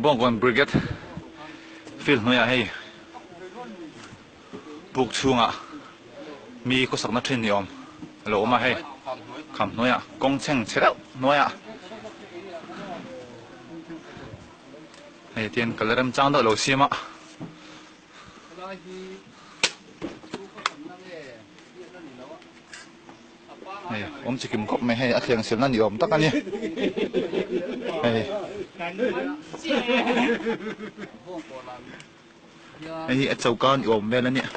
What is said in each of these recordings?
Bawngkawn Brigade field hnuaiah hei puk chhungah mi khawsakna thin ni awm a lo awm a hei kham hnuaiah kawng chheng chhe deuh hnuaiah hei tian kal remchang deuh lo siam a. Hei awm chi kim khawp mai hei a thleng siamna ni awm tak a ni hei hei hi a choka ni awm vel a nia.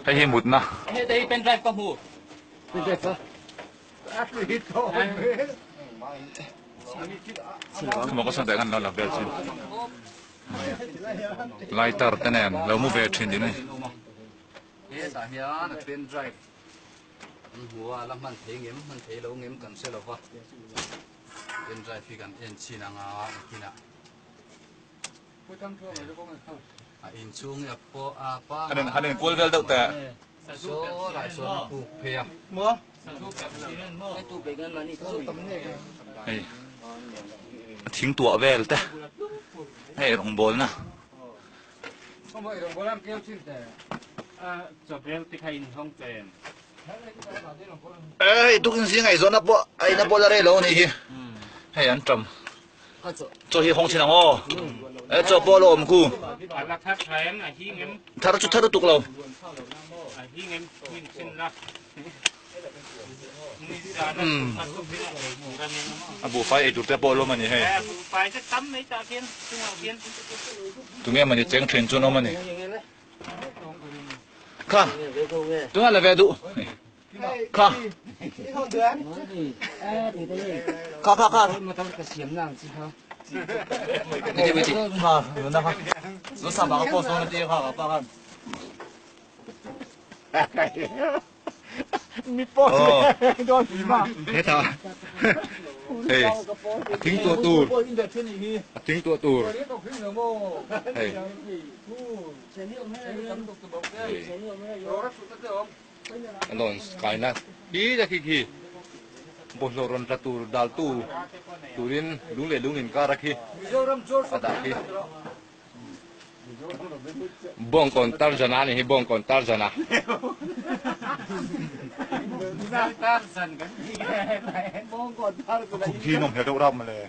Hei hi mutna. Lighter te nen lo mu ve thin ding a ni. Hetah hian a pen drive an hmu a, la hman thei ngem hman thei lo ngem kan hre lo va, pen drive hi kan en chhin ang a nakinah a inchhung hi a pawh a pangai Han in kual vel deuh teh. Saw lai sawn a puk phei a. Hei a thing tuah vel te hei rawngbawlna. Hei tukin zing eizawnna pawh eina pawh la rei lo a nih hi hei an ṭam. Chaw hi hawng thin ang aw. E chaw pawh lo awm khu. Thar chu thar lutuk lo. A buhfai ei tur te pawh lawm a ni hei. Tunge mawni cheng thin chu an awm a ni. Kha tunge la ve duh. Kha. Kha kha kha. Đi đi đi. Kha, na kha. Nó sao bà có post nó đi kha bà khan. Mi post don ma. Thế ta. Hey, a thing tua tur. A thing tua tur. Hey. Hey. A lawn kaina hi te khi khi bawlhhlawh rawn tla tur dal tu turin lung leh lung inkar a khi a dah khi Bawngkawn Tarzana a ni hi Bawngkawn Tarzana. Khum khi nawm hmel deuh rap mawle.